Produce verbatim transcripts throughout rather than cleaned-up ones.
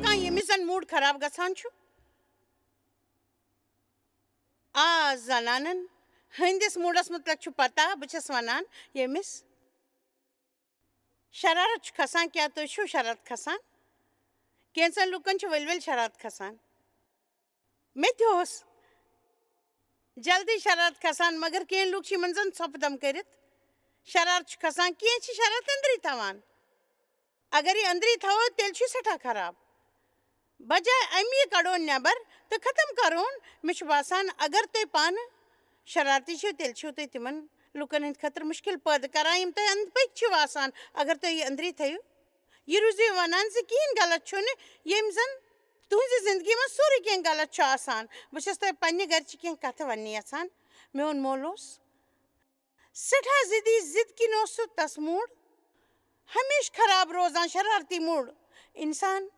کانٛہہ ییٚمِس زَن موٗڈ خراب گژھان چھُ؟ آ، زنانن ہٕنٛدِس موٗڈس مُتعلق چھُ پتہ۔ بہٕ چھَس وَنان، ییٚمِس شرارت چھُ کھسان، کیٛاہ تُہۍ چھِو شرارت کھسان؟ کینٛژن لُکن چھِ ؤلۍ ؤلۍ شرارت کھسان۔ مےٚ تہِ اوس جلدی شرارت کھسان، مگر کینٛہہ لُکھ چھِ یِمن زَن ژھۄپہٕ دم کٔرِتھ شرارت چھُ کھسان، کینٛہہ چھِ شرارت أنٛدری تھاوان۔ اگر یہِ أنٛدری تھاوو، تیٚلہِ چھُ یہِ سٮ۪ٹھاہ خراب۔ بجایہِ اَمہِ یہِ کڑون نٮ۪بر تہٕ ختم کرون۔ مےٚ چھُ باسان، اگر تُہۍ پانہٕ شرارتی چھِو، تیٚلہِ چھِو تُہۍ تِمن لُکن ہٕنٛدِ خٲطرٕ مُشکِل پٲدٕ کران، یِم تۄہہِ أنٛدۍ پٔکۍ چھِو آسان۔ اگر تُہۍ یہِ أنٛدری تھٲیِو، یہِ روٗزِو وَنان زِ کِہیٖنۍ غلط چھُنہٕ، ییٚمہِ زَن تُہٕنٛزِ زِندگی منٛز سورُے کینٛہہ غلط چھُ آسان۔ بہٕ چھَس تۄہہِ پننہِ گرچہِ کینٛہہ کَتھٕ وَننہِ یَژھان۔ میون مول اوس سٮ۪ٹھاہ ضِدی، ضِد کِنۍ اوس سُہ تَس موٗڈ ہمیشہٕ خراب روزان، شرارتی موٗڈ۔ اِنسان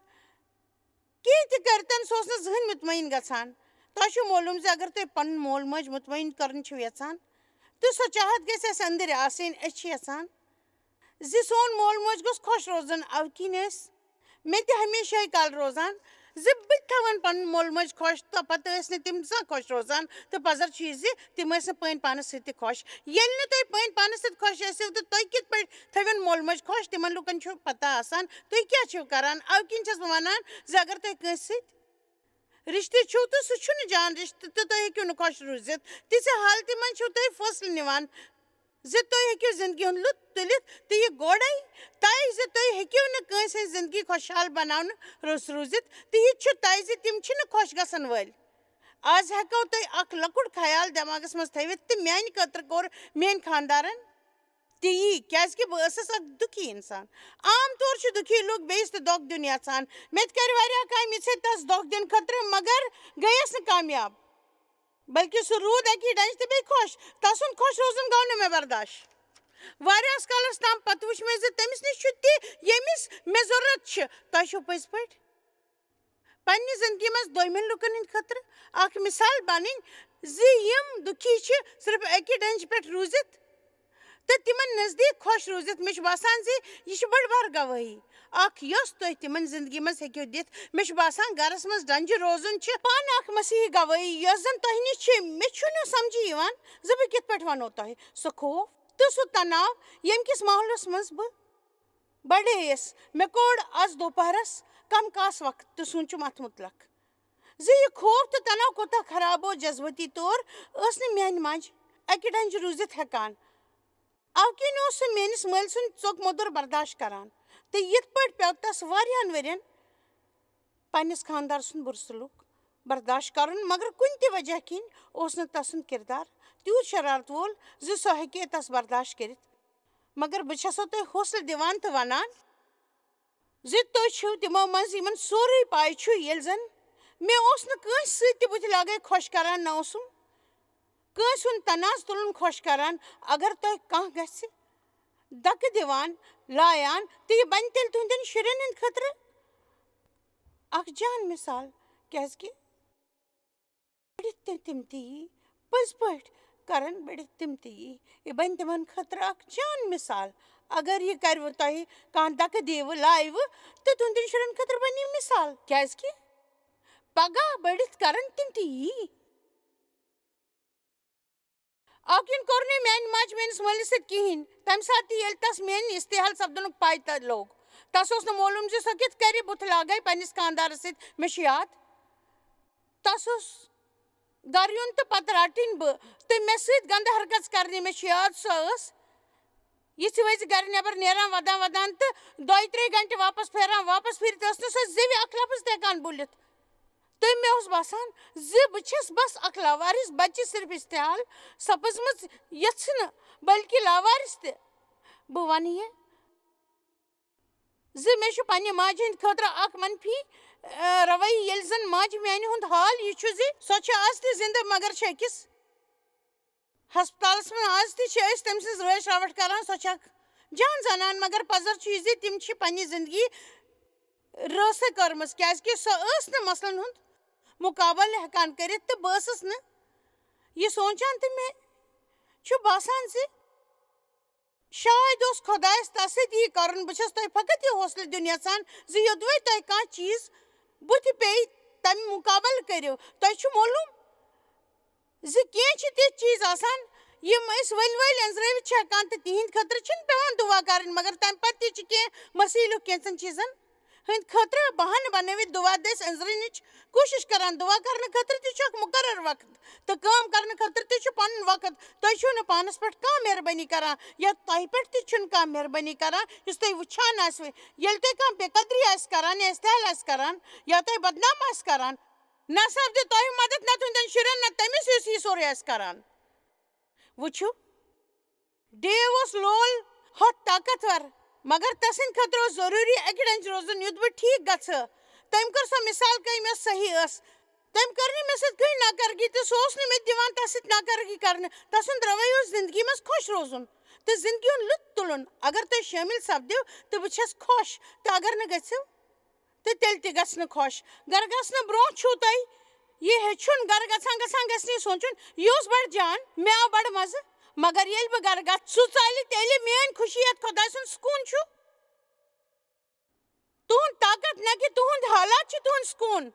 کینٛہہ تہِ کٔرۍتن، سُہ اوس نہٕ زٕہٕنۍ مطمعین گژھان۔ تۄہہِ چھُو معلوٗم زِ اگر تُہۍ پنُن مول موج مطمعین کرُن چھِو یژھان، تہٕ سۄ چاہت گژھِ اَسہِ أنٛدٕرۍ آسٕنۍ۔ أسۍ چھِ یژھان زِ سون مول موج گوٚژھ خۄش روزُن۔ اَوٕ کِنۍ ٲسۍ مےٚ تہِ ہمیشہٕ یِہوٚے کَل روزان زِ بہٕ تہِ تھاوَن پنُن مول موج خۄش، تہٕ پتہٕ ٲسۍ نہٕ تِم زانٛہہ خۄش روزان، تہٕ پَزر چھُ یہِ زِ تِم ٲسۍ نہٕ پٲنۍ پانَس سۭتۍ تہِ خۄش۔ ییٚلہِ نہٕ تُہۍ پٲنۍ پانَس سۭتۍ خۄش ٲسِو، تہٕ تُہۍ کِتھ پٲٹھۍ تھٲوِن مول موج خۄش؟ تِمن لُکن چھُ پتہ آسان تُہۍ کیٛاہ چھِو کران۔ اَوٕ کِنۍ چھَس بہٕ وَنان زِ اگر تُہۍ کٲنٛسہِ سۭتۍ رِشتہٕ چھُو، تہٕ سُہ چھُنہٕ جان رِشتہٕ، تہٕ تُہۍ ہیٚکِو نہٕ خۄش روٗزِتھ۔ تِژھِ حالتہِ منٛز چھِو تُہۍ فٲصلہٕ نِوان زِ تُہۍ ہیٚکِو زِندگی ہُنٛد لُطُف تُلِتھ، تہٕ یہِ گۄڈَے طے زِ تُہۍ ہیٚکِو نہٕ کٲنٛسہِ ہٕنٛز زِندگی خۄشحال بناونہٕ رُس روٗزِتھ، تہٕ یہِ تہِ چھُ طے زِ تِم چھِنہٕ خۄش گژھن وٲلۍ۔ آز ہٮ۪کو تُہۍ اکھ لۄکُٹ خیال دٮ۪ماغس منٛز تھٲوِتھ، تہٕ میانہِ خٲطرٕ کوٚر میٲنۍ خانٛدارن تہِ یی، کیازِ کہِ بہٕ ٲسٕس اکھ دُکھی انسان۔ عام طور چھِ دُکھی لُکھ بیٚیِس تہِ دۄکھ دیُن یژھان۔ مےٚ تہِ کَرِ واریاہ کامہِ یِژھے تَس دۄکھ دِنہٕ خٲطرٕ، مگر گٔیَس نہٕ کامیاب۔ بلکہِ سُہ روٗد اَکی ڈنٛجہِ تہٕ بیٚیہِ خۄش۔ تَسُنٛد خۄش روزُن گوٚو نہٕ مےٚ برداش۔ واریاہَس کالَس تام پَتہٕ وُچھ مےٚ زِ تٔمِس نِش چھُ تہِ، ییٚمِس مےٚ ضروٗرت چھِ۔ تۄہہِ چھُو پٔزۍ پٲٹھۍ پننہِ زندگی منٛز دوٚیمٮ۪ن لُکن ہٕنٛدِ خٲطرٕ اکھ مثال بنٕنۍ زِ یِم دُکھی چھِ صرف اکہِ ڈنجہِ پٮ۪ٹھ روٗزِتھ تہٕ تِمن نزدیٖک خۄش روٗزِتھ۔ مےٚ چھُ باسان زِ یہِ چھِ بٔڑ بار گوٲہی اکھ، یۄس تُہۍ تِمن زندگی منٛز ہیٚکِو دِتھ۔ مےٚ چھُ باسان گرس منٛز ڈنجہِ روزُن چھِ پانہٕ اکھ مسیحی گوٲہی، یۄس زن تۄہہِ نِش چھِ۔ مےٚ چھُنہٕ سمجھی یِوان زِ بہٕ کِتھ پٲٹھۍ ونو تۄہہِ سُہ خوف تہٕ سُہ تناو، ییٚمہِ کِس ماحولس منٛز بہٕ بڑے یس۔ مےٚ کوٚڑ از دوپہرس کم کاس وقت تہٕ سوٗنچُم اتھ متعلق زِ یہِ خوف تہٕ تناو کوتاہ خراب اوس۔ جذبٲتی طور ٲس نہٕ میانہِ ماجہِ اکہِ ڈنجہِ روٗزِتھ ہٮ۪کان۔ اَوٕ کِنۍ اوس سُہ میٲنِس مٲلۍ سُنٛد ژوٚک مۄدُر برداشت کران، تہٕ یِتھ پٲٹھۍ پیوٚو تس واریاہن ؤرین پننِس خانٛدار سُنٛد بُرٕ سلوٗک برداشت کرُن، مگر کُنہِ تہِ وجہ کِنۍ اوس نہٕ تسُنٛد کردار تیوٗت شرارت وول زِ سۄ ہیٚکہِ ہے تس برداشت کٔرِتھ۔ مگر بہٕ چھسو تۄہہِ حوصلہٕ دِوان تہٕ ونان زِ تُہۍ چھِو تِمو منٛز یِمن سورُے پاے چھُ، ییٚلہِ زن مےٚ اوس نہٕ کٲنٛسہِ سۭتۍ تہِ بُتھِ لاگے خۄش کران، نہ اوسُم کٲنٛسہِ ہُنٛد تنازٕ تُلُن خۄش کران۔ اگر تۄہہِ کانٛہہ گژھِ دکہٕ دِوان، لایان، تہٕ یہِ بنہِ تیٚلہِ تُہنٛدٮ۪ن شُرٮ۪ن ہٕنٛدِ خٲطرٕ اکھ جان مثال، کیازِ کہِ بٔڑِتھ تہِ تِم تہِ یی، پٔزۍ پٲٹھۍ کرن بٔڑِتھ تِم تہِ یی۔ یہِ بنہِ تِمن خٲطرٕ اکھ جان مثال۔ اگر یہِ کرِوٕ تۄہہِ کانٛہہ دکہٕ دِیوٕ، لایوٕ، تہٕ تُہنٛدٮ۪ن شُرٮ۪ن خٲطرٕ بنہِ یہِ مثال، کیازِ کہِ پگاہ بٔڑِتھ کرن تِم تہِ یی۔ اکھ یُن کوٚر نہٕ میانہِ ماجہِ میٲنِس مٲلِس سۭتۍ کِہینۍ۔ تمہِ ساتہٕ تہِ ییٚلہِ تس میانہِ استحال سپدنُک پاے تہ لوٚگ، تس اوس نہٕ معلوم زِ سۄ کِتھ کرِ بُتھ لاگے پننِس خاندارس سۭتۍ۔ مےٚ چھُ یاد، تس اوس گرٕ یُن تہٕ پتہٕ رٹٕنۍ بہٕ، تہٕ مےٚ سۭتۍ گندٕ حرکژ کرنہِ۔ مےٚ چھُ یاد، سۄ ٲس یِژھِ وِزِ گرِ نٮ۪بر نیران، ودان ودان تہٕ دۄیہِ ترٛیٚیہِ گنٹہِ واپس پھیران۔ واپس پھیرِتھ ٲس نہٕ سۄ زیوِ اکھ لفظ تہِ ہٮ۪کان بوٗلِتھ۔ تہٕ مےٚ اوس باسان زِ بہٕ چھَس بس اکھ لاوارِث بچہِ، صرف استحال سپٕزمٕژ یژھنہٕ، بلکہِ لاوارِث تہِ۔ بہٕ ونہٕ یہِ زِ مےٚ چھُ پننہِ ماجہِ ہٕنٛدِ خٲطرٕ اکھ منفی، ٲ، رویہِ، ییٚلہِ زن ماجہِ میانہِ ہُنٛد حال یہِ چھُ زِ سۄ چھےٚ از تہِ زِندٕ، مگر چھےٚ أکِس ہسپتالس منٛز۔ از تہِ چھِ أسۍ تٔمۍ سٕنٛز رٲچھ راوَٹھ کران۔ سۄ چھےٚ اکھ جان زنان، مگر پزر چھُ یہِ زِ تِم چھِ پننہِ زندگی رٲسٕے کٔرمٕژ، کیازِ کہِ سۄ ٲس نہٕ مسلن ہُنٛد مُقابلہٕ ہٮ۪کان کٔرِتھ، تہٕ بہٕ ٲسٕس نہٕ یہِ سونٛچان، تہٕ مےٚ چھُ باسان زِ شاید اوس خۄدایس تس سۭتۍ یی کرُن۔ بہٕ چھَس تۄہہِ فقط یہِ حوصلہٕ دیُن یژھان زِ یوٚدوَے تۄہہِ کانٛہہ چیٖز بُتھِ پیٚیہِ تَمہِ مُقابلہٕ کٔرِو۔ تۄہہِ چھُ معلوٗم زِ کینٛہہ چھِ تِتھۍ چیٖز آسان، یِم أسۍ ؤلۍ ؤلۍ أنٛزرٲوِتھ چھِ ہٮ۪کان، تہٕ تِہِنٛدِ خٲطرٕ چھِنہٕ پٮ۪وان دُعا کَرٕنۍ، مگر تَمہِ پَتہٕ تہِ چھِ کینٛہہ مسیٖلُک کینٛژَن چیٖزَن ہٕنٛدِ خٲطرٕ بہانہٕ بَنٲوِتھ دُعا دٔسۍ أنٛزرٕنِچ کوٗشِش کَران۔ دُعا کَرنہٕ خٲطرٕ تہِ چھُ اَکھ مُقرر وقت، تہٕ کٲم کَرنہٕ خٲطرٕ تہِ چھُ پَنُن وقت۔ تُہۍ چھِو نہٕ پانَس پٮ۪ٹھ کانٛہہ مہربٲنی کَران، یا تۄہہِ پٮ۪ٹھ تہِ چھُنہٕ کانٛہہ مہربٲنی کَران، یُس تُہۍ وٕچھان آسِوٕ۔ ییٚلہِ تُہۍ کانٛہہ بے قدری آسہِ کَران یا استحال آسہِ کَران، یا تۄہہِ بدنام آسہِ کَران، نہ سپدِ تۄہہِ مدد، نہ تُہنٛدٮ۪ن شُرٮ۪ن، نہ تٔمِس، یُس یہِ سورُے آسہِ کران۔ وٕچھِو، ڈیو اوس لول ہۄتھ طاقتور، مگر تسٕنٛدِ خٲطرٕ اوس ضروٗری اکہِ ڈنٛجہِ روزُن، یُتھ بہٕ ٹھیٖک گژھٕ۔ تٔمۍ کٔر سۄ مثال، کٔمۍ یۄس صحیح ٲس۔ تٔمۍ کٔر نہٕ مےٚ سۭتۍ کٕہٕنۍ ناکارگی، تہٕ سُہ اوس نہٕ مےٚ دِوان تس سۭتۍ ناکارگی کرنہٕ۔ تسُنٛد رویہ اوس زندگی منٛز خۄش روزُن تہٕ زندگی ہُنٛد لطف تُلُن۔ اگر تُہۍ شٲمِل سپدِو، تہٕ بہٕ چھَس خۄش، تہٕ اگر نہٕ گٔژھِو، تہٕ تیٚلہِ تہِ گژھِ نہٕ خۄش۔ گرٕ گژھنہٕ برونٛہہ چھُو تۄہہِ یہِ ہیٚچھُن، گرٕ گژھان گژھان گژھِ نہٕ یہِ سونٛچُن، یہِ اوس بڑٕ جان، مےٚ آو بڑٕ مزٕ، مگر ییٚلہِ بہٕ گرٕ گژھٕ، سُہ ژَلہِ تیٚلہِ میٲنۍ خوشی یَتھ خۄداے سُنٛد سکوٗن چھُ۔ تُہُنٛد طاقت نہ کہِ تُہُنٛد حالات چھِ تُہُنٛد سکوٗن۔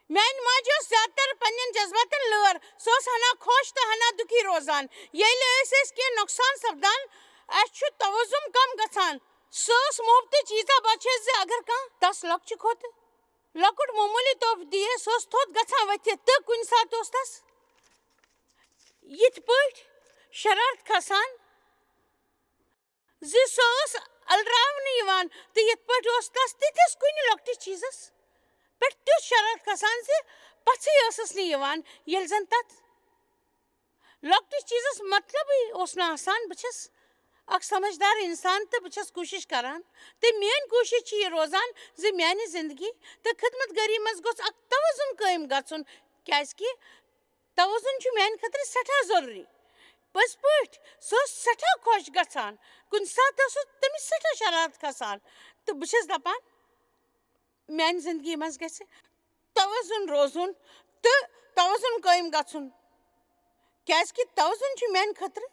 میانہِ ماجہِ ٲس زیادٕ تر پننٮ۪ن جذباتن لٲر۔ سۄ ٲس ہنا خۄش تہٕ ہنا دُکھی روزان۔ ییٚلہِ أسۍ ٲسۍ کینٛہہ نۄقصان سپدان، اسہِ چھُ توازن کم گژھان۔ سۄ ٲس محبتٕچ ییٖژاہ بچھِ زِ اگر کانٛہہ تس لۄکچہِ کھۄتہٕ لۄکُٹ معموٗلی تحفہٕ دِیہِ، سۄ ٲس تھوٚد گژھان ؤتھِتھ، تہٕ کُنہِ ساتہٕ اوس تس یِتھ پٲٹھۍ شرارت کھسان زِ سۄ ٲس ألراونہٕ یِوان، تہٕ یِتھ پٲٹھۍ اوس تس تِتھِس کُنہِ لۄکٹِس چیٖزس پٮ۪ٹھ تیُتھ شرارت کھسان زِ پژھٕے ٲسٕس نہٕ یِوان، ییٚلہِ زن تتھ لۄکٹِس چیٖزس مطلبٕے اوس نہٕ آسان۔ بہٕ چھَس اکھ سمجھدار انسان تہٕ بہٕ چھَس کوٗشش کران، تہٕ میٲنۍ کوٗشش چھِ یہِ روزان زِ میانہِ زندگی تہٕ خدمت گٲری منٛز گوٚژھ اکھ توازن قٲیِم گژھُن، کیازِ کہِ توازن چھُ میانہِ خٲطرٕ سٮ۪ٹھاہ ضروٗری۔ پٔزۍ پٲٹھۍ، سۄ ٲس سٮ۪ٹھاہ خۄش گژھان۔ کُنہِ ساتہٕ ٲس تٔمِس سٮ۪ٹھاہ شرارت کھسان، تہٕ بہٕ چھَس دَپان، میانہِ زندگی منٛز گژھِ توازن روزُن تہٕ توازن قٲیِم گژھُن، کیازِ کہِ توازن چھُ میانہِ خٲطرٕ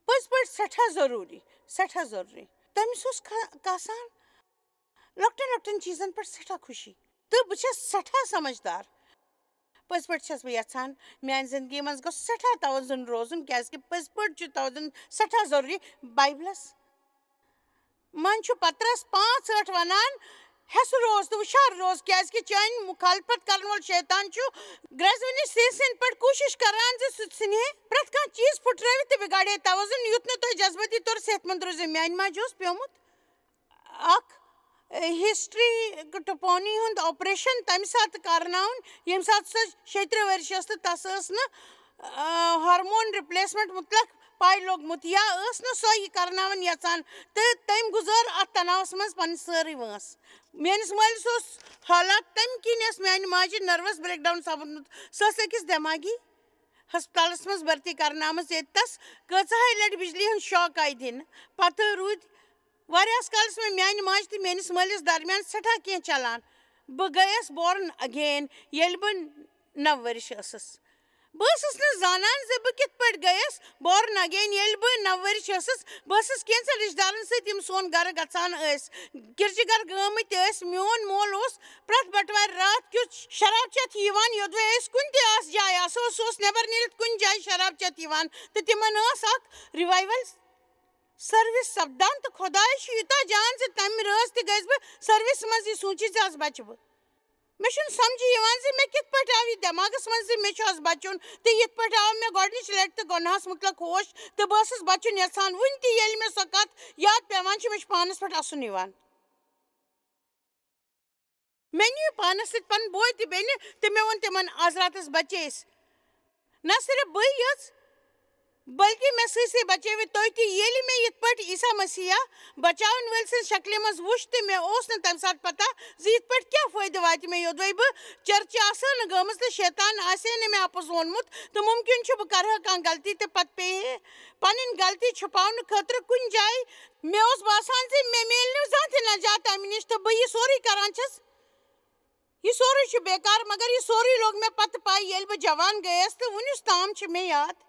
پٔزۍ پٲٹھۍ سٮ۪ٹھاہ ضروٗری، سٮ۪ٹھاہ ضروٗری۔ تٔمِس اوس کھا-، کھسان لۄکٹٮ۪ن لۄکٹٮ۪ن چیٖزن پٮ۪ٹھ سٮ۪ٹھاہ خوشی۔ تہٕ بہٕ چھَس سٮ۪ٹھاہ سمجھدار۔ پٔزۍ پٲٹھۍ چھَس بہٕ یَژھان، میٛانہِ زِندگی منٛز گوٚژھ سٮ۪ٹھاہ توازُن روزُن، کیٛازِکہِ پٔزۍ پٲٹھۍ چھُ توازُن سٮ۪ٹھاہ ضروٗری۔ بایبلَس منٛز چھُ پطرس پانٛژھ ٲٹھ وَنان، "ہٮ۪سہٕ روز تہٕ ہُشار روز، کیٛازِکہِ چانہِ مُخالفت کرن وول شیطان چھُ گرٛزوٕنِس سیٖسہٕ سٕنٛدِ پٲٹھۍ کوٗشِش کران زِ سُہ ژھٕنہِ پرٛٮ۪تھ کانٛہہ چیٖز پھُٹرٲوِتھ تہٕ بِگاڑِ توازُن، یُتھ نہٕ تُہۍ جذبٲتی طور صحت مند روٗزِو۔" میٛانہِ ماجہِ اوس پیومُت اکھ ہسٹری ٹپونی ہُنٛد آپریشن تمہِ ساتہٕ کرناوُن، ییٚمہِ ساتہٕ سۄ شیٚیہِ ترٕٛہ ؤرِش ٲس تہٕ تس ٲس نہٕ، آ، ہارمون رِپلیسمنٹ مُتلق پاے لوٚگمُت، یا ٲس نہٕ سۄ یہِ کرناوٕنۍ یژھان، تہٕ تٔمۍ گُزٲر اتھ تناوس منٛز پنٕنۍ سٲرٕے وٲنٛس۔ میٲنِس مٲلِس اوس حالات تمہِ کِنۍ ٲس میانہِ ماجہِ نروس بریک ڈاؤن سپُدمُت۔ سۄ ٲس أکِس دٮ۪ماغی ہسپتالس منٛز بھرتی کرناومٕژ، ییٚتہِ تس کۭژاہے لٹہِ بجلی ہُنٛد شاک آیہِ دِنہٕ۔ پتہٕ روٗدۍ واریاہس کالس منٛز میانہِ ماجہِ تہٕ میٲنِس مٲلِس درمیان سٮ۪ٹھاہ کینٛہہ چلان۔ بہٕ گٔیس بورن اگین، ییٚلہِ بہٕ نَو ؤرِش ٲسٕس۔ بہٕ ٲسٕس نہٕ زانان زِ بہٕ کِتھ پٲٹھۍ گٔیس بورن اگین، ییٚلہِ بہٕ نَو ؤرِش ٲسٕس۔ بہٕ ٲسٕس کینٛژن رشتہٕ دارن سۭتۍ، یِم سون گرٕ گژھان ٲسۍ، گرجہِ گرٕ گٲمٕتۍ ٲسۍ۔ میون مول اوس پرٛٮ۪تھ بٹوارِ راتھ کیُتھ شراب چٮ۪تھ یِوان، یوٚدوَے أسۍ کُنہِ تہِ آسہٕ جایہِ آسو۔ سُہ اوس نٮ۪بر نیٖرِتھ کُنہِ جایہِ شراب چٮ۪تھ یِوان، تہٕ تِمن ٲس اکھ ریوائیول سروس سپدان، تہٕ خۄداے چھُ یوٗتاہ جان زِ تَمہِ رٲژ تہِ گٔیَس بہٕ سروسہِ منٛز یہِ سوٗنٛچِتھ زِ از بچہٕ بہٕ۔ مےٚ چھُنہٕ سمجھے یِوان زِ مےٚ کِتھ پٲٹھۍ آو یہِ دٮ۪ماغس منٛز زِ مےٚ چھُ از بچُن، تہٕ یِتھ پٲٹھۍ آو مےٚ گۄڈٕنِچ لٹہِ تہٕ گۄناہس مُتلق ہوش، تہٕ بہٕ ٲسٕس بچُن یژھان۔ وُنہِ تہِ ییٚلہِ مےٚ سۄ کتھ یاد پٮ۪وان چھِ، مےٚ چھُ پانس پٮ۪ٹھ اسُن یِوان۔ مےٚ نِیہِ پانس سۭتۍ پنُن بوے تہٕ بیٚنہِ، تہٕ مےٚ ووٚن تِمن، "از راتس بچے أسۍ۔" نہ صرف بٕے یٲژ، بلکہ مےٚ سۭتۍ سۭتۍ بچٲوِو تُہۍ تہِ۔ ییٚلہِ مےٚ یِتھ پٲٹھۍ عیسیٰ مسیحا بچاون وٲلۍ سٕنٛز شکلہِ منٛز وُچھ، تہٕ مےٚ اوس نہٕ تمہِ ساتہٕ پتہ زِ یِتھ پٲٹھۍ کیٛاہ فٲیدٕ واتہِ مےٚ، یوٚدوَے بہٕ چرچہِ آسہٕ ہا نہٕ گٔمٕژ تہٕ شیطان آسہِ ہے نہٕ مےٚ اپُز ووٚنمُت، تہٕ مُمکِن چھُ بہٕ کرٕ ہا کانٛہہ غلطی تہٕ پتہٕ پیٚیہِ ہے پنٕنۍ غلطی چھُپاونہٕ خٲطرٕ کُنہِ جایہِ۔ مےٚ اوس باسان زِ مےٚ میلہِ نہٕ زانٛہہ تہِ نجات تمہِ نِش، تہٕ بہٕ یہِ سورُے کران چھَس۔ یہِ سورُے چھُ بیکار، مگر یہِ سورُے لوٚگ مےٚ پتہٕ پَے، ییٚلہِ بہٕ جوان گٔیَس، تہٕ وُنیُس تام چھِ مےٚ یاد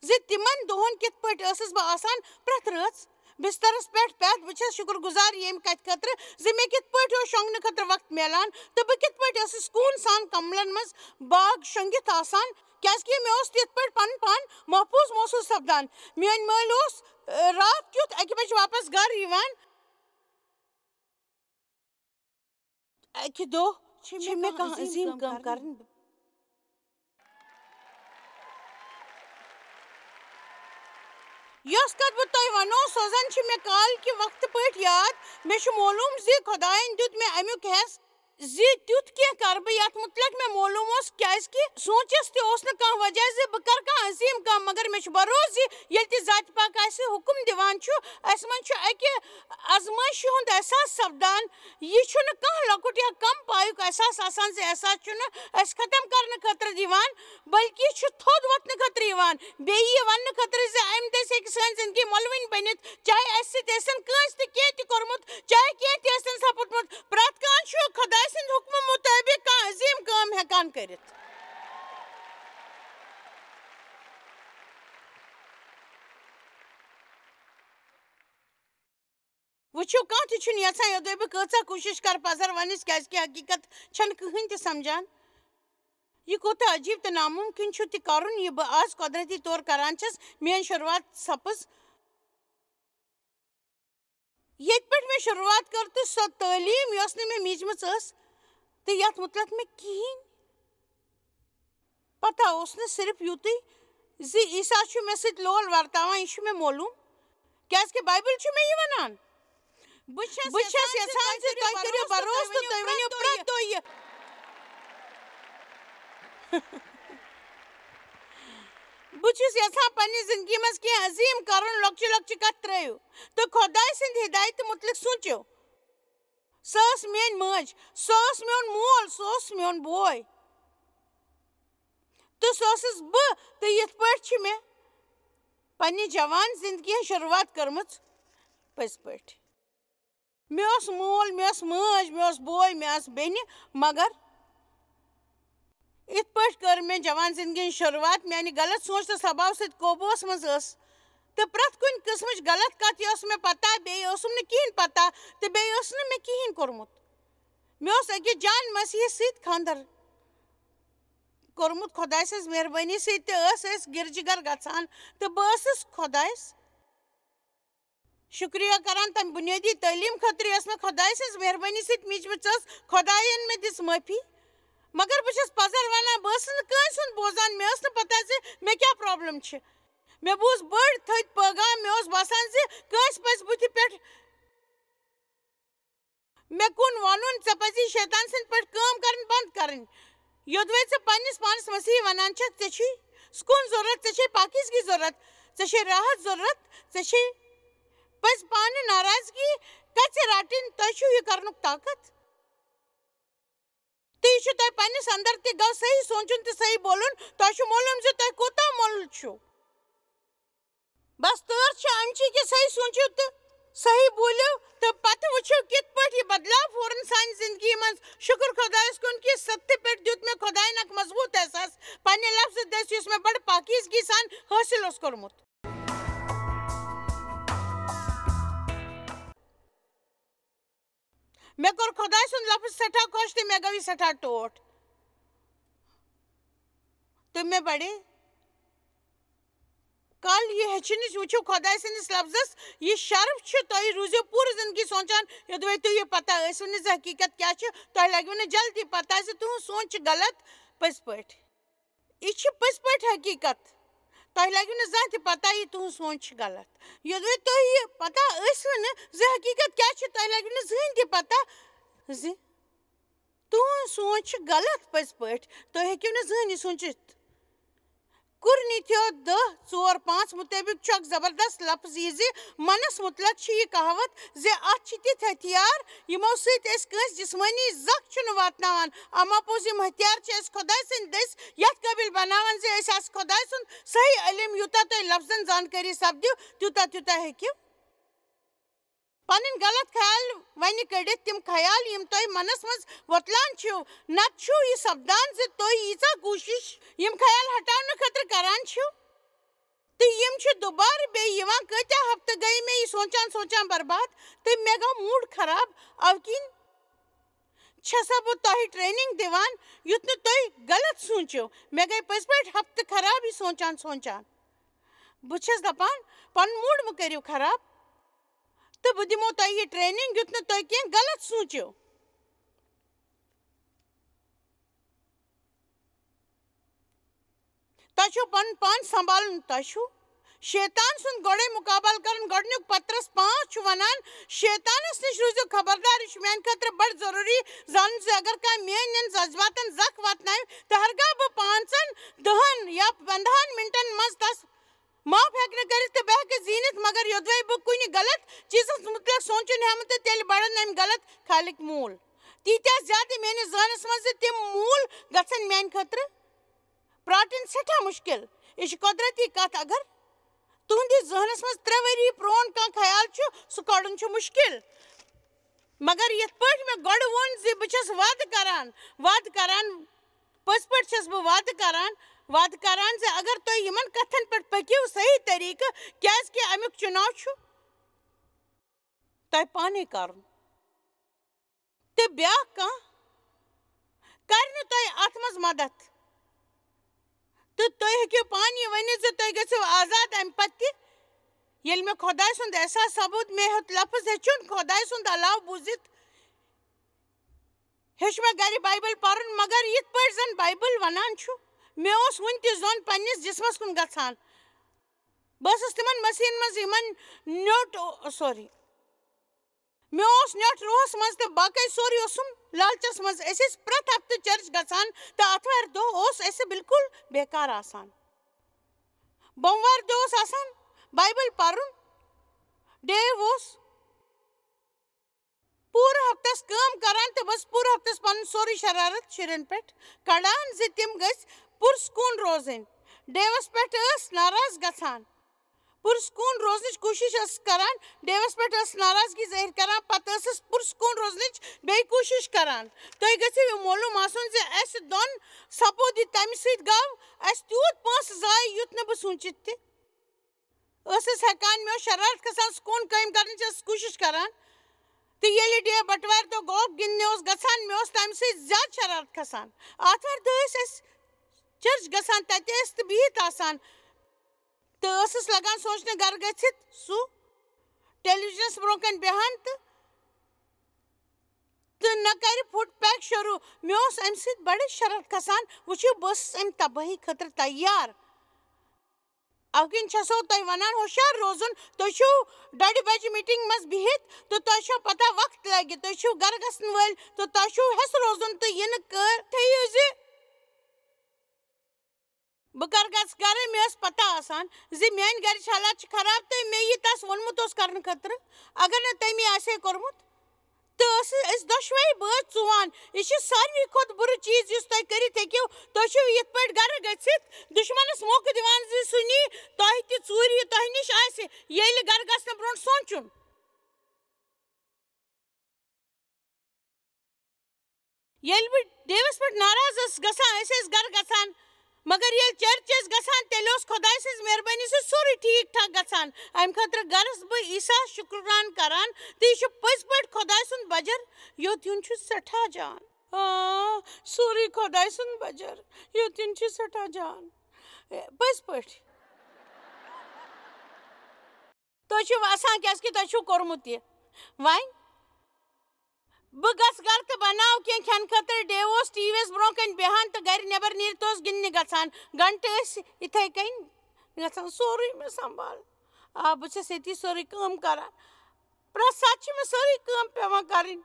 زِ تِمن دۄہن کِتھ پٲٹھۍ ٲسٕس بہٕ آسان پرٛٮ۪تھ رٲژ بسترس پٮ۪ٹھ پٮ۪تھ، بہٕ چھَس شُکر گُزار ییٚمہِ کتھِ خٲطرٕ زِ مےٚ کِتھ پٲٹھۍ اوس شۄنٛگنہٕ خٲطرٕ وقت میلان تہٕ بہٕ کِتھ پٲٹھۍ ٲسٕس کوٗن سان کملن منٛز باغ شۄنٛگِتھ آسان، کیٛازِکہِ مےٚ اوس تِتھ پٲٹھۍ پنُن پان محفوٗظ محسوٗس سپدان۔ میٛٲنۍ مٲلۍ اوس، آ، راتھ کیُتھ اَکہِ بجہِ واپس گرٕ یِوان۔ اَکہِ دۄہ چھِ مےٚ کانٛہہ عظیٖم کٲم کرٕنۍ۔ یۄس کتھ بہٕ تۄہہِ ونو، سۄ زن چھِ مےٚ کالہِ کہِ وقتہٕ پٲٹھۍ یاد۔ مےٚ چھُ معلوم زِ خۄدایَن دیُت مےٚ امیُک حٮ۪س زِ تیُتھ کینٛہہ کرٕ بہٕ، یتھ مُتعلق مےٚ معلوم اوس، کیازِ کہِ سونچس تہِ اوس نہٕ کانٛہہ وجہ زِ بہٕ کرٕ کانٛہہ عظیٖم کٲم، مگر مےٚ چھُ بھروسہٕ زِ ییٚلہِ تہِ ذاتِ پاک آسہِ حُکم دِوان چھُ، اسہِ منٛز چھُ اکہِ آزمٲیشہِ ہُنٛد احساس سپدان۔ یہِ چھُنہٕ کانٛہہ لۄکُٹ یا کم پایُک احساس آسان زِ احساس چھُنہٕ اسہِ ختم کرنہٕ خٲطرٕ یِوان، بلکہِ یہِ چھُ تھوٚد وۄتھنہٕ خٲطرٕ یِوان، بیٚیہِ یہِ وننہٕ خٲطرٕ زِ امہِ دٔسۍ ہیٚکہِ سٲنۍ زندگی مۄلوٕنۍ بٔنِتھ، چاہے اسہِ سۭتۍ ٲسِن کٲنٛسہِ تہِ کینٛہہ تہِ کوٚرمُت، چاہے کینٛہہ تہِ ٲسِن سپُدمُت، پرٛٮ۪تھ کانٛہہ چھُ خۄداے سٕنٛدِ حُکمہٕ مُطٲبِق کانٛہہ عظیٖم کٲم ہٮ۪کان کٔرِتھ۔ وٕچھِو، کانٛہہ تہِ چھُنہٕ یژھان یوٚدوے بہٕ کۭژاہ کوٗشِش کرٕ پزر وننٕچ، کیازِ کہِ حقیقت چھنہٕ کٕہٕنۍ تہِ سمجھان۔ یہِ کوٗتاہ عجیب تہٕ ناممکن چھُ تہِ کرُن، یہِ بہٕ آز قۄدرتی طور کران چھَس۔ میٲنۍ شروٗعات سپٕز ییٚتہِ پٮ۪ٹھ مےٚ شروٗعات کٔر، تہٕ سۄ تعلیٖم، یۄس نہٕ مےٚ میٖجمٕژ ٲس تہٕ یَتھ مُتعلِق مےٚ کِہیٖنۍ پتہ اوس نہٕ، صرف یُتُے زِ عیسیٰ چھُ مےٚ سۭتۍ لول ورتاوان، یہِ چھُ مےٚ معلوٗم، کیٛازِکہِ بایبل چھُ مےٚ یہِ وَنان۔ بہٕ چھَس بہٕ چھَس یژھان زِ تُہۍ کٔرِو بھروسہٕ تہٕ تُہۍ ؤنِو پرٛٮ۪تھ دۄہ یہِ۔ بہٕ چھُس یژھان پننہِ زندگی منٛز کینٛہہ عظیٖم کرُن، لۄکچہِ لۄکچہِ کتھ ترٲیِو تہٕ خۄداے سٕنٛدِ ہدایتہِ مُتعلق سونٛچِو۔ سۄ ٲس میٲنۍ مٲج، سۄ ٲس میون مول، سُہ اوس میون بوے۔ تہٕ سۄ ٲسٕس بہٕ، تہٕ یِتھ پٲٹھۍ چھِ مےٚ پننہِ جوان زندگی ہٕنٛز شروٗعات کٔرمٕژ پٔزۍ پٲٹھۍ۔ مےٚ اوس مول، مےٚ ٲس مٲج، مےٚ اوس بوے، مےٚ آسہٕ بیٚنہِ، مگر یِتھ پٲٹھۍ کٔر مےٚ جوان زندگی ہٕنٛز شروٗعات میانہِ غلط سونچ تہٕ سباو سۭتۍ قوبوٗوس منٛز ٲس، تہٕ پرٛٮ۪تھ کُنہِ قٕسمٕچ غلط کتھ، یۄس مےٚ پتہ، بیٚیہِ اوسُم نہٕ کِہیٖنۍ پتہ، تہٕ بیٚیہِ اوس نہٕ مےٚ کِہیٖنۍ کوٚرمُت۔ مےٚ اوس أکِس جان مسیحس سۭتۍ خانٛدر کوٚرمُت خۄداے سٕنٛز مہربٲنی سۭتۍ، تہٕ ٲس أسۍ گرجہِ گھر گژھان، تہٕ بہٕ ٲسٕس خۄدایس شُکریہ کران تَمہِ بُنیٲدی تعلیٖم خٲطرٕ، یۄس مےٚ خۄداے سٕنٛز مہربٲنی سۭتۍ میٖجمٕژ ٲس۔ خۄدایَن مےٚ دِژ معٲفی، مگر بہٕ چھَس پَزر وَنان، بہٕ ٲسٕس نہٕ کٲنٛسہِ ہُنٛد بوزان، مےٚ ٲس نہٕ پَتہ زِ مےٚ کیٛاہ problem چھِ۔ مےٚ بوٗز بٔڑۍ تھٔدۍ پٲغام، مےٚ اوس باسان زِ کٲنٛسہِ پَزِ بٕتھِ پٮ۪ٹھ مےٚ کُن وَنُن، ژےٚ پَزی شیطان سٕنٛدۍ پٲٹھۍ کٲم کَرٕنۍ بنٛد کَرٕنۍ۔ یوٚدوَے ژٕ پنٛنِس پانَس مسیحی وَنان چھَکھ، ژےٚ چھُے سکوٗن ضوٚرَتھ، ژےٚ چھے پاکیزگی ضوٚرَتھ، ژےٚ چھے راحت ضوٚرَتھ، ژےٚ چھے پٔزۍ پانہٕ ناراضگی کَژِ رَٹٕنۍ، تۄہہِ چھُو یہِ کَرنُک طاقت۔ تہٕ یہِ چھُ تۄہہِ پنٛنِس اندر تہِ گوٚو صحیح سونٛچُن تہٕ صحیح بولُن، تۄہہِ چھُ معلوٗم زِ تۄہہِ کوٗتاہ مۄل چھُو۔ بس تٲر چھِ امچی کہِ صحیح سوٗنٛچِو تہٕ صحیح بوٗلِو، تہٕ پتہٕ وٕچھِو کِتھ پٲٹھۍ یہِ بدلاو پھورن سانہِ زندگی منٛز۔ شُکر خۄدایس کُن کہِ سختہِ پٮ۪ٹھ دیُت مےٚ خۄداین اکھ مضبوٗط احساس پننہِ لفظہٕ دٔسۍ، یُس مےٚ بڑٕ پاکیزگی سان حٲصِل اوس کوٚرمُت۔ مےٚ کوٚر خۄداے سُنٛد لفظ سٮ۪ٹھاہ خۄش تہٕ مےٚ گوٚو یہِ سٮ۪ٹھاہ ٹوٹھ۔ تہٕ مےٚ بڑے کل یہِ ہیٚچھنٕچ۔ وٕچھِو خۄداے سٕنٛدِس لفظس یہِ شرف چھُ، تُہۍ روٗزِو پوٗرٕ زندگی سونٛچان، یوٚدوَے تُہۍ یہِ پتہ ٲسِو نہٕ زِ حقیٖقت کیٛاہ چھِ، تۄہہِ لگِوٕ نہٕ جلدی پتہ زِ تُہٕنٛز سونٛچ چھِ غلط پٔزۍ پٲٹھۍ۔ یہِ چھِ پٔزۍ پٲٹھۍ حقیٖقت۔ تۄہہِ لگِوٕ نہٕ زانٛہہ تہِ پتہ یہِ تُہٕنٛز سونٛچ چھِ غلط۔ یوٚدوَے تۄہہِ یہِ پتہ ٲسِوٕ نہٕ زِ حقیٖقت کیٛاہ چھِ، تۄہہِ لگِوٕ نہٕ زٕہٕنۍ تہِ پتہ زِ تُہٕنٛز سونٛچ چھِ غلط پٔزۍ پٲٹھۍ۔ تُہۍ ہیٚکِو نہٕ زٕہٕنۍ یہِ سوٗنٛچِتھ۔ قرنیتھیو دَہ، ژور، پانٛژھ مُطٲبِق چھُ اکھ زبردست لفظ یہِ زِ منس مُتعلق چھِ یہِ کہاوت زِ اتھ چھِ تِتھۍ ہتھیار یِمو سۭتۍ أسۍ کٲنٛسہِ جسمٲنی زکھ چھِنہٕ واتناوان، اما پوٚز یِم ہتھیار چھِ أسۍ خۄداے سٕنٛدۍ دٔسۍ یتھ قٲبِل بناوان زِ أسۍ آسہِ خۄداے سُنٛد صحیح علم۔ یوٗتاہ تۄہہِ لفظن زانکٲری سپدِو، تیوٗتاہ تیوٗتاہ ہیٚکِو پنٕنۍ غلط خیال وۄنہِ کٔڑِتھ، تِم خیال یِم تۄہہِ منس منٛز وۄتلان چھِو، نتہٕ چھُو یہِ سپدان زِ تُہۍ ییٖژاہ کوٗشِش یِم خیال ہٹاونہٕ خٲطرٕ کران چھِو، تہٕ یِم چھِ دُبارٕ بیٚیہِ یِوان۔ کۭتیٛاہ ہفتہٕ گٔے مےٚ یہِ سونٛچان سونٛچان برباد، تہٕ مےٚ گوٚو موٗڈ خراب۔ اَوٕ کِنۍ چھَسا بہٕ تۄہہِ ٹریننگ دِوان، یُتھ نہٕ تُہۍ غلط سوٗنٛچِو؟ مےٚ گٔے پٔزۍ پٲٹھۍ ہفتہٕ خراب یہِ سونٛچان سونٛچان۔ بہٕ چھَس دَپان، پَنُن موٗڈ مہٕ کٔرِو خراب، تہٕ بہٕ دِمو تۄہہِ یہِ ٹریننگ، یُتھ نہٕ تُہۍ کینٛہہ غلط سوٗنٛچِو۔ تۄہہِ چھُو پَنُن پان سنبھالُن۔ تۄہہِ چھُو شیطان سُنٛد گۄڈَے مُقابلہٕ کَرُن۔ گۄڈٕنیُک پطرس پانٛژھ چھُ وَنان، "شیطانَس نِش روٗزِو خبردار۔" یہِ چھُ میٛانہِ خٲطرٕ بَڑٕ ضروٗری زانُن زِ اگر کانٛہہ میٛٲنٮ۪ن جذباتَن زَکھ واتناوِ، تہٕ ہرگاہ بہٕ پانٛژَن، دَہَن یا پنٛدہَن مِنٹَن منٛز تَس معاف ہیٚکہٕ نہٕ کٔرِتھ تہٕ بہٕ ہیٚکہٕ زیٖنِتھ، مگر یوٚدوَے بہٕ کُنہِ غلط چیٖزَس مُتعلِق سونٛچُن ہیٚمہٕ، تہٕ تیٚلہِ بَڑَن اَمہِ غلط خیالٕکۍ موٗل تیٖتیٛاہ زیادٕ میٛٲنِس ذہنَس منٛز زِ تِم موٗل گژھن میٛانہِ خٲطرٕ پراٹٕنۍ سٮ۪ٹھاہ مُشکِل۔ یہِ چھِ قۄدرتی کَتھ، اگر تُہٕنٛدِس ذہنَس منٛز ترٛےٚ ؤری پرٛون کانٛہہ خیال چھُ، سُہ کَڑُن چھُ مُشکِل۔ مگر یِتھ پٲٹھۍ مےٚ گۄڈٕ ووٚن زِ بہٕ چھَس وعدٕ کران، وعدٕ کران، پٔزۍ پٲٹھۍ چھَس بہٕ وعدٕ کران، وعدٕ کران زِ اگر تُہۍ یِمَن کَتھَن پٮ۪ٹھ پٔکِو صحیح طریٖقہٕ، کیٛازِکہِ اَمیُک چُناو چھُ تۄہہِ پانَے کَرُن۔ تہٕ بیٛاکھ کانٛہہ کَرِ نہٕ تۄہہِ اَتھ منٛز مدد۔ تہٕ تُہۍ ہیٚکِو پانہٕ یہِ ؤنِتھ زِ تُہۍ گٔژھِو آزاد اَمہِ پَتہٕ تہِ۔ ییٚلہِ مےٚ خۄداے سُنٛد احساس سَپُد، مےٚ ہیوٚت لفظ ہیٚچھُن، خۄداے سُنٛد علاوٕ بوٗزِتھ ہیوٚچھ مےٚ گَرِ بایبل پَرُن، مگر یِتھ پٲٹھۍ زَن بایبل وَنان چھُ، مےٚ اوس وُنہِ تہِ زوٚن پنٛنِس جسمَس کُن گژھان۔ بہٕ ٲسٕس تِمَن مٔسیٖن منٛز یِمَن نیوٚٹ، او-، سوری۔ مےٚ اوس نیوٚٹ روحَس منٛز تہٕ باقٕے سورُے اوسُم لالچَس منٛز۔ أسۍ ٲسۍ پرٛٮ۪تھ ہفتہٕ چرچ گژھان تہٕ آتھوارِ دۄہ اوس اَسہِ بالکل بیکار آسان۔ بۄموارِ دۄہ اوس آسان بایبل پَرُن۔ ڈیو اوس پوٗرٕ ہفتَس کٲم کران تہٕ بس پوٗرٕ ہفتَس پنُن سورُے شرارت شُرٮ۪ن پٮ۪ٹھ کڑان زِ تِم گٔژھۍ پُرسکوٗن روزٕنۍ۔ ڈیوَس پٮ۪ٹھ ٲس ناراض گژھان۔ پُرسکوٗن روزنٕچ کوٗشِش ٲس کران، ڈیوَس پٮ۪ٹھ ٲس ناراضگی ظٲہِر کران، پتہٕ ٲسٕس پُرسکوٗن روزنٕچ بیٚیہِ کوٗشِش کران۔ تۄہہِ گژھِو یہِ معلوٗم آسُن زِ اَسہِ دۄن سپُد یہِ تَمہِ سۭتۍ گوٚو اَسہِ تیوٗت پونٛسہٕ ضایع یُتھ نہٕ بہٕ سوٗنٛچِتھ تہِ ٲسٕس ہٮ۪کان، مےٚ اوس شرارت کھسان، سکوٗن قٲیِم کرنٕچ ٲسٕس کوٗشِش کران۔ تہٕ ییٚلہِ ڈے بٹوارِ دۄہ گولف گِنٛدنہِ اوس گژھان، مےٚ اوس تَمہِ سۭتۍ زیادٕ شرارت کھسان۔ آتھوارِ دۄہ ٲسۍ أسۍ چرچ گژھان، تَتہِ ٲسۍ تہٕ بِہِتھ آسان۔ تہٕ ٲسٕس لگان سونٛچنہِ گرٕ گٔژھِتھ سُہ ٹیلی وِجنَس برٛونٛہہ کَنہِ بیٚہان تہٕ، تہٕ نہ کَرِ فُٹ پیک شروٗع۔ مےٚ اوس اَمہِ سۭتۍ بَڑٕ شرارت کھسان۔ وٕچھِو، بہٕ ٲسٕس اَمہِ تبٲہی خٲطرٕ تیار۔ اَوٕ کِنۍ چھَسو تۄہہِ وَنان ہُشار روزُن۔ تُہۍ چھِو ڈۄڈِ بَجہِ میٖٹِنٛگ منٛز بِہِتھ تہٕ تۄہہِ چھو پَتہ وقت لَگہِ۔ تُہۍ چھِو گَرٕ گژھن وٲلۍ تہٕ تۄہہِ چھُو ہٮ۪س روزُن تہٕ یِنہٕ کٲ-، تھٲیِو زِ بہٕ کَر گژھٕ گَرٕ۔ مےٚ ٲس پَتہ آسان زِ میٛانہِ گَرِچ حالات چھِ خراب تہٕ مےٚ یہِ تَس ووٚنمُت اوس کَرنہٕ خٲطرٕ، اگر نہٕ تٔمی آسہِ ہے کوٚرمُت۔ تہٕ ٲسٕس أسۍ دۄشوَے بٲژ ژُوان۔ یہِ چھِ ساروی کھۄتہٕ بُرٕ چیٖز یُس تُہۍ کٔرِتھ ہیٚکِو۔ تُہۍ چھِو یِتھ پٲٹھۍ گَرٕ گٔژھِتھ دُشمَنَس موقعہٕ دِوان زِ سُہ نی تۄہہِ تہِ ژوٗرِ، یہِ تۄہہِ نِش آسہِ، ییٚلہِ گَرٕ گژھنہٕ برٛونٛٹھ سونٛچُن۔ ییٚلہِ بہٕ ڈیوَس پٮ۪ٹھ ناراض ٲسٕس گژھان، أسۍ ٲسۍ گَرٕ گژھان، مگر ییٚلہِ چرچ ٲسۍ گژھان، تیٚلہِ اوس خۄداے سٕنٛز مہربٲنی سۭتۍ سورُے ٹھیٖک ٹھاک گژھان۔ اَمہِ خٲطرٕ گژھٕ بہٕ عیسیٰ شُکران کران، تہٕ یہِ چھُ پٔزۍ پٲٹھۍ خۄداے سُنٛد بجر، یوٚت یُن چھُ سٮ۪ٹھاہ جان۔ آ، سورُے خۄداے سُنٛد بجر، یوٚت یُن چھُ سٮ۪ٹھاہ جان۔ اے، پٔزۍ پٲٹھۍ۔ تُہۍ چھِو وَسان، کیٛازِکہِ تۄہہِ چھُو کوٚرمُت یہِ۔ وۄنۍ بہٕ گژھٕ گرٕ تہٕ بناو کینٛہہ کھٮ۪نہٕ خٲطرٕ۔ ڈیو اوس ٹی وی یَس برٛونٛہہ کَنہِ بیٚہان تہٕ گرِ نٮ۪بر نیٖرِتھ اوس گِنٛدنہِ گژھان۔ گھنٹہٕ ٲسۍ یِتھَے کٔنۍ گژھان، سورُے مےٚ سنٛبھال۔ آ، بہٕ چھَس ییٚتی سورُے کٲم کران۔ پرٛٮ۪تھ ساتہٕ چھِ مےٚ سٲرٕے کٲم پٮ۪وان کَرٕنۍ۔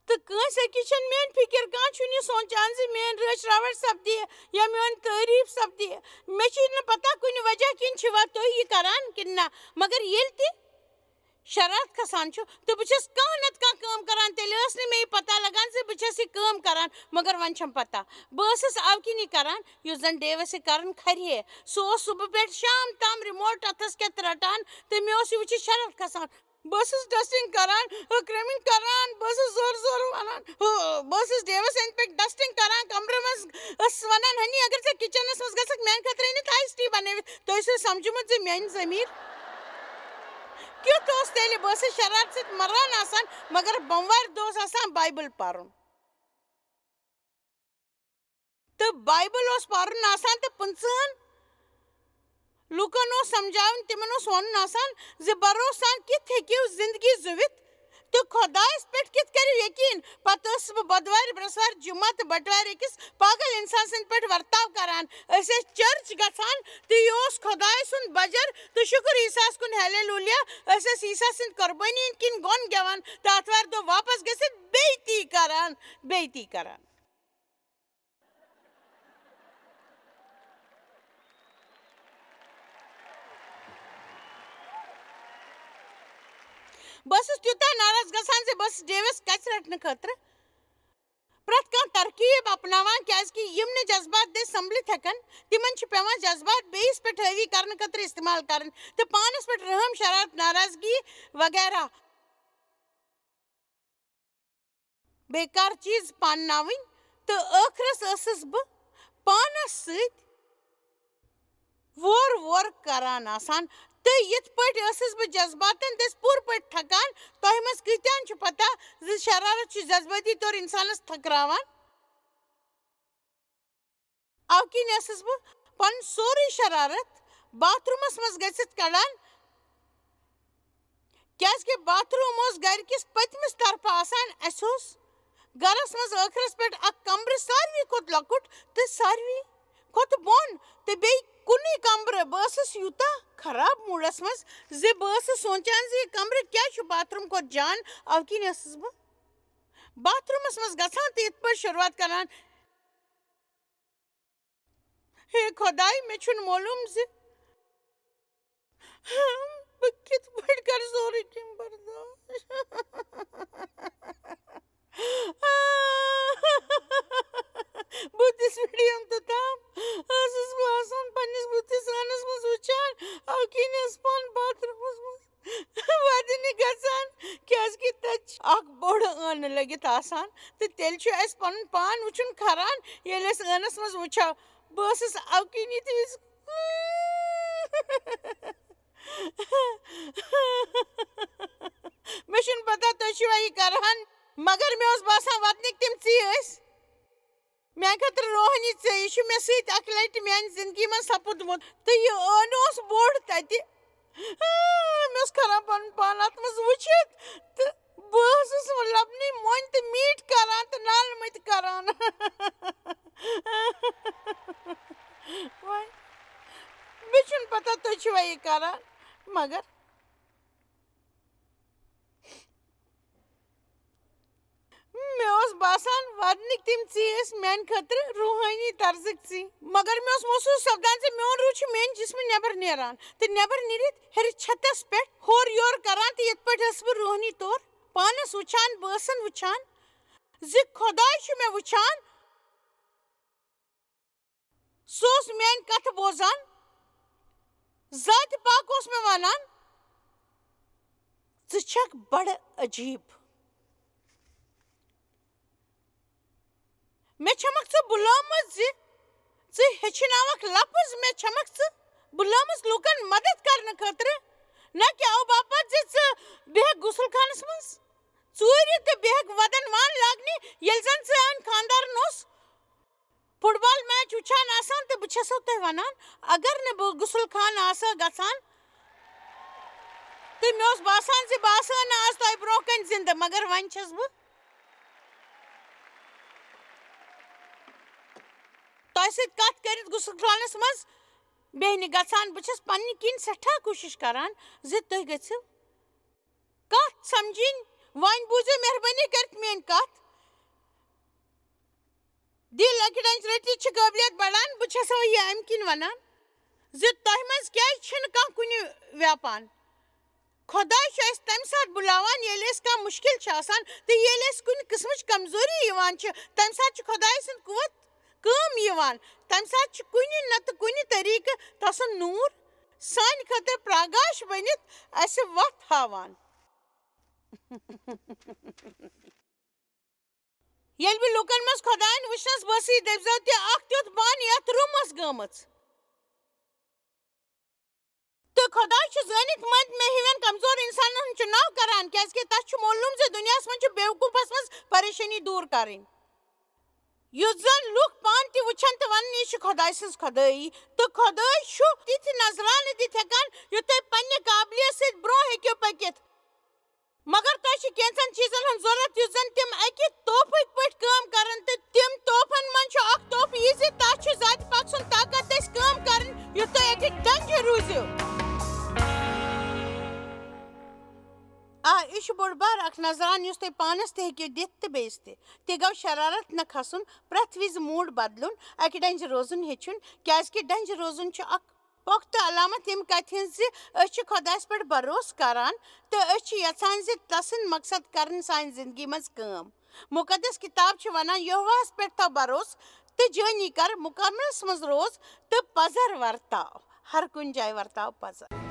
تہٕ کٲنٛسہِ أکِس چھَنہٕ میٛٲنۍ فِکِر، کانٛہہ چھُنہٕ یہِ سونٛچان زِ میٛٲنۍ رٲچھ راوَٹھ سَپدِ یا میٛٲنۍ تعٲریٖف سَپدِ۔ مےٚ چھِ نہٕ پَتہ کُنہِ وجہ کِنۍ چھِوا تُہۍ یہِ کَران کِنہٕ نہ، مگر ییٚلہِ تہِ شرارت کھسان چھُ تہٕ بہٕ چھَس کانٛہہ نَتہٕ کانٛہہ کٲم کَران، تیٚلہِ ٲس نہٕ مےٚ یہِ پَتہ لَگان زِ بہٕ چھَس یہِ کٲم کَران، مگر وۄنۍ چھَم پَتہ۔ بہٕ ٲسٕس اَوٕ کِنۍ یہِ کَران، یُس زَن ڈیوَس یہِ کَرُن کھَرِہے۔ سُہ اوس صُبحہٕ پٮ۪ٹھ شام تام رِموٹ اَتھَس کٮ۪تھ رَٹان تہٕ مےٚ اوس یہِ وٕچھِتھ شرارت کھسان۔ بہٕ ٲسٕس ڈسٹنگ کران، ہُہ کرٛمِنگ کران، بہٕ ٲسٕس زورٕ زورٕ وَنان، ہُہ، بہٕ ٲسٕس ڈیوَس أنٛدۍ پٔکۍ ڈسٹنگ کران، کمرٕ منٛز ٲسٕس وَنان، "ہنی، اگر ژےٚ کچنس منٛز گژھکھ، میانہِ خٲطرٕ أنِتھ آیس ٹی بنٲوِتھ، تُہۍ ٲسِو سمجھمُت زِ میانہِ ضمیٖر کیُتھ اوس تیٚلہِ؟ بہٕ ٲسٕس شرارت سۭتۍ مران آسان، مگر بۄموارِ دۄہ اوس آسان بایبل پرُن۔ تہٕ بایبل اوس پرُن آسان تہٕ پٕنٛژٕہن لوٗکن اوس سمجھاوُن، تِمن اوس ونُن آسان زِ بھروسہٕ سان کِتھ ہیٚکِو زندگی زُوِتھ تہٕ خۄدایس پٮ۪ٹھ کِتھ کٔرِو یقین۔ پتہٕ ٲسٕس بہٕ بۄدوارِ، برٛٮ۪سوارِ، جمعہ تہٕ بٹوارِ أکِس پاگل انسان سٕنٛدۍ پٲٹھۍ ورتاو کران۔ أسۍ ٲسۍ چرچ گژھان تہٕ یہِ اوس خۄدایہِ سُنٛد بجر تہٕ شُکر عیسیٰ ہس کُن، ہیلیلویا۔ أسۍ ٲسۍ عیسیٰ سٕنٛدِ قۄربٲنی ہٕنٛدۍ کِنۍ گۄن گٮ۪وان تہٕ آتھوارِ دۄہ واپس گٔژھِتھ بیٚیہِ تی کران، بیٚیہِ تی کران۔ بہٕ ٲسٕس تیوٗتاہ ناراض گژھان زِ بہٕ ٲسٕس ڈیوِس کَژِ رَٹنہٕ خٲطرٕ پرٛٮ۪تھ کانٛہہ ترکیب اپناوان، کیازِ کہِ یِم نہٕ جذبات دٔسۍ سنبھلِتھ ہٮ۪کن، تِمن چھِ پٮ۪وان جذبات بیٚیِس پٮ۪ٹھ حٲوی کرنہٕ خٲطرٕ استعمال کرٕنۍ تہٕ پانس پٮ۪ٹھ رحم، شرارت، ناراضگی وغیرہ بیکار چیز پانناوٕنۍ۔ تہٕ ٲخرس ٲسٕس بہٕ پانس سۭتۍ وور وور کران آسان۔ تہٕ یِتھ پٲٹھۍ ٲسٕس بہٕ جذباتن دٔسۍ پوٗرٕ پٲٹھۍ تھکان۔ تۄہہِ منٛز کۭتیاہن چھُ پتہ زِ شرارت چھُ جذبٲتی طور انسانس تھکراوان؟ اَوٕ کِنۍ ٲسٕس بہٕ پنُن سورُے شرارت باتھ روٗمس منٛز گٔژھِتھ کڑان، کیازِ کہِ باتھ روٗم اوس گرِ کِس پٔتمِس طرفہٕ آسان۔ اَسہِ اوس گرس منٛز ٲخرس پٮ۪ٹھ اکھ کمرٕ ساروی کھۄتہٕ لۄکُٹ تہٕ ساروی کھۄتہٕ بۄن، تہٕ بیٚیہِ کُنُے کمرٕ۔ بہٕ ٲسٕس یوٗتاہ خراب موٗڈس منٛز زِ بہٕ ٲسٕس سونٛچان زِ یہِ کمرٕ کیازِ چھُ باتھ روٗم کھۄتہٕ جان۔ اَوٕ کِنۍ ٲسٕس بہٕ باتھ روٗمس منٛز گژھان تہٕ یِتھ پٲٹھۍ شروٗعات کران، ہے خۄداے، مےٚ چھُنہٕ معلوٗم زِ بہٕ کِتھ پٲٹھۍ کرٕ سورُے کینٛہہ برداش۔ بُتھِس پٮ۪ٹھ یوٚت تام ٲسٕس بہٕ آسان پننِس بُتھِس آنس منٛز وٕچھان، اَوٕ کِنۍ ٲس پانہٕ باتھ روٗمس منٛز وَدنہِ گژھان، کیازِ کہِ تَتہِ چھِ اکھ بوٚڑ ٲنہٕ لٔگِتھ آسان، تہٕ تیٚلہِ چھُ اَسہِ پَنُن پان وٕچھُن کھران، ییٚلہِ أسۍ ٲنَس منٛز وٕچھو۔ بہٕ ٲسٕس اَوٕ کِنۍ یِتھ وِزِ، مےٚ چھُنہٕ پَتہ تُہۍ چھِوا یہِ کَران، مگر مےٚ اوس باسان وَدنٕکۍ تِم ژی ٲسۍ۔ میانہِ خٲطرٕ روحٲنی ژےٚ، یہِ چھُ مےٚ سۭتۍ اَکہِ لَٹہِ میانہِ زِندگی منٛز سَپُدمُت۔ تہٕ یہِ ٲنہٕ اوس بوٚڑ تَتہِ۔ آ، مےٚ اوس کھران پَنُن پان اَتھ منٛز وٕچھِتھ۔ تہٕ بہٕ ٲسٕس وۄنۍ لَبنٕے مۄنۍ تہٕ میٖٹھۍ کَران تہٕ نالہٕ مٔتۍ کَران۔ وۄنۍ، مےٚ چھُنہٕ پَتہ تُہۍ چھِوا یہِ کَران، مگر مےٚ اوس باسان، وَدنٕکۍ تِم ژی ٲسۍ میانہِ خٲطرٕ روحٲنی طرزٕکۍ ژی۔ مگر مےٚ اوس محسوٗس سپدان زِ میون روح چھُ میانہِ جسمہٕ نٮ۪بر نیران تہٕ نٮ۪بر نیٖرِتھ ہیٚرِ چھتس پٮ۪ٹھ ہورٕ یورٕ کران، تہٕ یِتھ پٲٹھۍ ٲسٕس بہٕ روحٲنی طور پانس وٕچھان۔ بہٕ ٲسٕن وٕچھان زِ خۄداے چھُ مےٚ وٕچھان۔ سُہ اوس میٲنۍ کتھٕ بوزان۔ ذاتِ پاک اوس مےٚ ونان، "ژٕ چھکھ بڑٕ عجیب۔ مےٚ چھمکھ ژٕ بُلٲمٕژ زِ ژٕ ہیٚچھناوکھ لفظ، مےٚ چھمکھ ژٕ بُلٲمٕژ لوٗکن مدد کرنہٕ خٲطرٕ، نہ کہِ او باپتھ زِ ژٕ بیٚہکھ غسل خانس منٛز ژوٗرِ تہٕ بیٚہکھ ودن وان لاگنہِ، ییٚلہِ زن ژٕ ٲنۍ خانٛدارن اوس فٹ بال میچ وٕچھان آسان تہٕ بہٕ چھسو تۄہہِ ونان، اگر نہٕ بہٕ غسل خانہٕ آسہٕ ہا گژھان تہٕ مےٚ اوس باسان زِ بہٕ آسہٕ ہا نہٕ آز تۄہہِ برونٛہہ کنہِ زندٕ، مگر وۄنۍ چھس بہٕ تۄہہِ سۭتۍ کتھ کٔرِتھ غسل خانس منٛز بیٚہنہِ گژھان۔ بہٕ چھس پننہِ کِنۍ سٮ۪ٹھاہ کوٗشش کران زِ تُہۍ گٔژھِو کتھ سمجھِنۍ۔ وۄنۍ بوٗزِو مہربٲنی کٔرِتھ میٲنۍ کتھ۔ دِل اکہِ ڈنٛجہِ رٔٹِتھ چھِ قٲبلیت بڑان۔ بہٕ چھسو یہِ امہِ کِنۍ ونان زِ تۄہہِ منٛز کیازِ چھِنہٕ کانٛہہ کُنہِ ویپان۔ خۄداے چھُ اَسہِ تَمہِ ساتہٕ بُلاوان، ییٚلہِ اَسہِ کانٛہہ مُشکِل چھُ آسان تہٕ ییٚلہِ اَسہِ کُنہِ قٕسمٕچ کمزوری یِوان چھِ، تَمہِ ساتہٕ چھُ خۄداے سُنٛد قوت کٲم یِوان۔ تَمہِ ساتہٕ چھُ کُنہِ نتہٕ کُنہِ طریٖقہٕ تسُنٛد نوٗر سانہِ خٲطرٕ پرٛاگاش بٔنِتھ اَسہِ وَتھ ہاوان۔ ییٚلہِ بہٕ لوٗکن منٛز خۄدایَن وٕچھنَس، بہٕ ٲسٕس دٔپۍ زیو تہِ اکھ تیُتھ بانہٕ یَتھ رُم ٲس گٔمٕژ۔ خۄداے چھُ زٲنِتھ مٔنٛدۍ مےٚ ہِوٮ۪ن کمزور اِنسانن ہُنٛد چُناو کران، کیازِ کہِ تس چھُ معلوم زِ دُنیاہس منٛز چھُ بیوقوٗفس منٛز پریشٲنی دوٗر کرٕنۍ۔ یُتھ زن لُکھ پانہٕ تہِ وٕچھن تہٕ ونن، "یہِ چھِ خۄداے سٕنٛز خۄدٲیی"، تہٕ خۄداے چھُ تِتھۍ نذرانہٕ دِتھ ہٮ۪کان، یُتھ تُہۍ پننہِ قابلیت سۭتۍ برونٛہہ ہیٚکِو پٔکِتھ۔ مگر تۄہہِ چھِ کینٛژن چیٖزن ہٕنٛز ضروٗرت، یُتھ زن تِم اَکہِ تحفہٕ پٲٹھۍ کٲم کرن، تہٕ تِم تحفن منٛز چھُ اکھ تحفہٕ یہِ زِ تۄہہِ چھُ ذاتِ پاک سُنٛد طاقت دٔسۍ کٲم کرٕنۍ، یُتھ تُہۍ اَتہِ ڈنجہِ روٗزِو۔ آ، یہِ چھُ بوٚڑ بار اکھ نذرانہٕ، یُس تُہۍ پانس تہِ ہیٚکِو دِتھ تہٕ بیٚیِس تہِ۔ تہِ گوٚو شرارت نہ کھسُن، پرٛٮ۪تھ وِزِ موڈ بدلُن، اکہِ ڈنجہِ روزُن ہیٚچھُن، کیازِ کہِ ڈنجہِ روزُن چھُ اکھ پۄختہٕ علامت ییٚمہِ کتھِ ہٕنٛز زِ أسۍ چھِ خۄدایس پٮ۪ٹھ بھروسہٕ کران تہٕ أسۍ چھِ یژھان زِ تسٕنٛدۍ مقصد کرن سانہِ زندگی منٛز کٲم۔ مُقدس کِتاب چھِ ونان، "یہوہس پٮ۪ٹھ تھاو بھروسہٕ تہٕ جٲنی کر، مُکملس منٛز روز تہٕ پزر ورتاو، ہر کُنہِ جایہِ ورتاو پزر۔"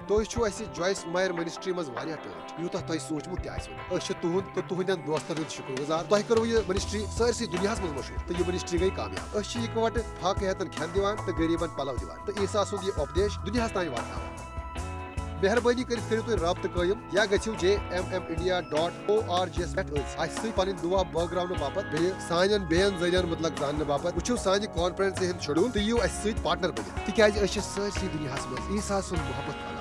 تُہۍ چھِو اَسہِ جویس مایر منسٹری منٛز واریاہ ٹٲٹھۍ، یوٗتاہ تۄہہِ سوٗنٛچمُت تہِ آسِوٕ نہٕ۔ أسۍ چھِ تُہُنٛد تہٕ تُہٕنٛدٮ۪ن دوستن ہُنٛد شُکر گُزار۔ تۄہہِ کٔروٕ یہِ منسٹری سٲرسٕے دُنیاہَس منٛز مشہوٗر تہٕ یہِ منسٹری گٔے کامیاب۔ أسۍ چھِ یِکہٕ وٹہٕ فاقہٕ ہیتن کھٮ۪ن دِوان تہٕ غریٖبن پلو دِوان تہٕ عیسیٰ سُنٛد یہِ اُپدیش دُنیاہَس تام واتناوان۔ مہربٲنی کٔرِتھ کٔرِو تُہۍ رابطہٕ قٲیِم یا گٔژھِو J M M India dot O R G یَس پٮ۪ٹھ أسۍ اَسہِ سۭتۍ پنٕنۍ دُعا بٲگراونہٕ باپتھ، بیٚیہِ سانٮ۪ن بیٚین ذٔریعن مُتلق زاننہٕ باپتھ۔ وٕچھِو سانہِ کانفرنسہِ ہُنٛد شیڈول تہٕ یِیِو اَسہِ سۭتۍ پارٹنر بٔنِتھ، تِکیازِ أسۍ چھِ سٲرسٕے دُنیاہَس منٛز عیسیٰ سُنٛد محبت